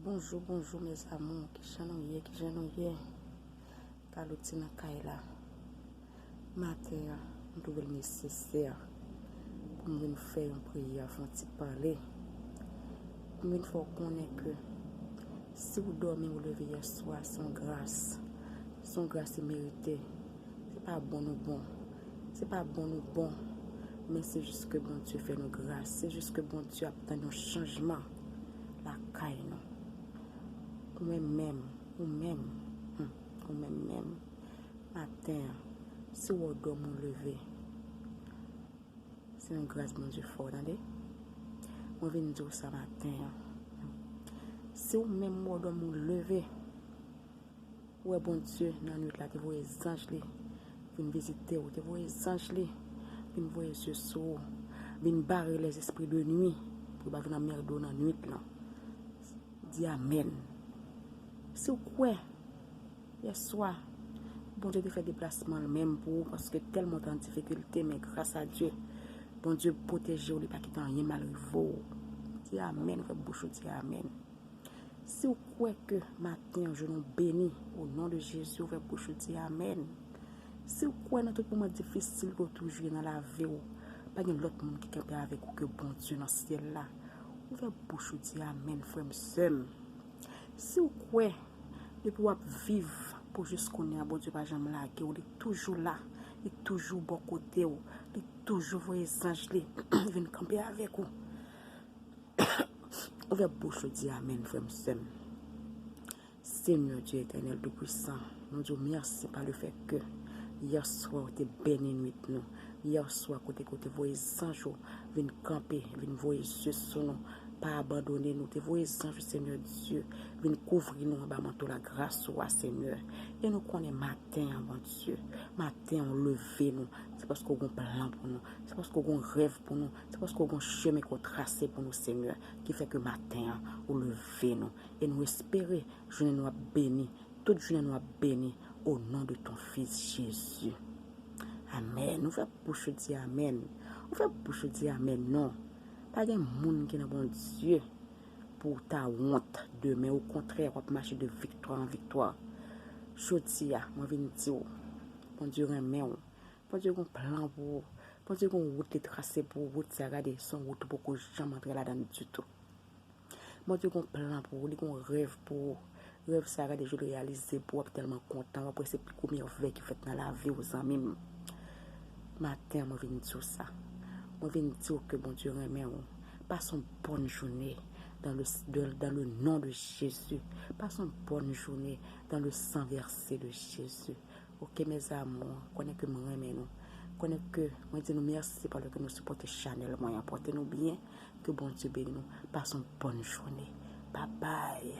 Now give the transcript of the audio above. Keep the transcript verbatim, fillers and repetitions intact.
Bonjou, bonjou, mes amours. Kijan nou ye, kijan nou ye? Kaloutine nan kay la. Maten an, m twouve l nesesè pou m vin fè yon priyè, fè yon ti pale. Pou m vin fè w konnen ke si w dòmi, ou leve yè swa, se yon gras. Se yon gras imerite. Se pa bon nou bon. Se pa bon nou bon. Men se jis ke Bondye fè nou gras. Se jis ke Bondye ap tann yon chanjman lakay nou. Ou menm menm, ou menm, hmm, ou menm menm. Maten an, si w dòmi, ou leve, se yon gras Bondye fè w, tande. Mwen vin di w sa maten an. Si w menm w dòmi, ou leve, ou wè Bondye nan nwit la te voye zanj li vin vizite w, te voye zanj li vin voye zye sou ou, vin bare lèzespri de nwi pou yo pa vin anmède w nan nwit lan. Di amèn. Si w kwè, yè swa, Bondye te fè deplasman l menm pou ou, paske tèlman w te an difikilte, men gras a Dye, Bondye pwoteje w, li pa kite anyen mal rive w. Di amèn, ouvè bouch ou, di amèn. Si w kwè ke maten an jounen w beni, o non de Jezi, ouvè bouch ou, di amèn. Si w kwè nan tout moman difisil ke w toujou ye nan lavi w, pa gen lòt moun ki kanpe avèk ou ke Bondye nan syèl la, ouvè bouch ou, di amèn, frè m, sè m. Si w kwè, depi w ap viv pou jis kounye a, Bondye pa janm lage w, li toujou la, li toujou bò kote w, li toujou voye zanj li vin kanpe avèk ou. Ouvè bouch ou, di amèn, frè m, sè m. Senyè Dye etènèl toupwisan, nou di w mèsi pa le fèt ke yè swa w te beni nwit nou. Yè swa kote ke w te voye zanj ou vin kanpe, vin voye zye sou nou, pa abandone nou, te voye zanj ou, Senyè Dye, vin kouvri nou anba manto lagras ou a, Senyè. E nou konnen maten an, Bondye, maten an w leve nou, se paske w gen plan pou nou, se paske w gen rèv pou nou, se paske w gen chemen ke w trase pou nou, Senyè, ki fè ke maten an ou leve nou. E nou espere jounen nou ap beni, tout jounen nou ap beni, o non de ton Fils Jezi. Amèn. Ouvè bouch ou, di amèn. Ouvè bouch ou, di amèn, non. Pa gen moun ki nan Bondye pou w ta wont demen. Okontrè, w ap mache de viktwa an viktwa. Jodi a, mwen vin di w, Bondye renmen w. Bondye gen yon plan pou ou. Bondye gen yon wout li trase pou ou. Wout sa, gade, se yon wout ou poko janm antre ladan l ditou. Bondye gen yon plan pou ou, li gen yon rèv pou ou. Rèv sa, gade, jou l reyalize pou ou, w ap tèlman kontan, w ap wè se pi gwo mèvèy ki fèt nan lavi w, zanmi m. Maten an, mwen vin di w sa. Mwen vin di w ke Bondye renmen w. Pase yon bòn jounen dans le, de, dans le nom de Jésus. Pase yon bòn jounen dans le sang versé de Jésus. Ok, mes amours, konnen ke m renmen nou. Konnen ke mwen di nou mèsi paske nou sipòte chanèl mwen an. Pòte nou byen, ke Bondye beni nou. Pase yon bòn jounen. Babay.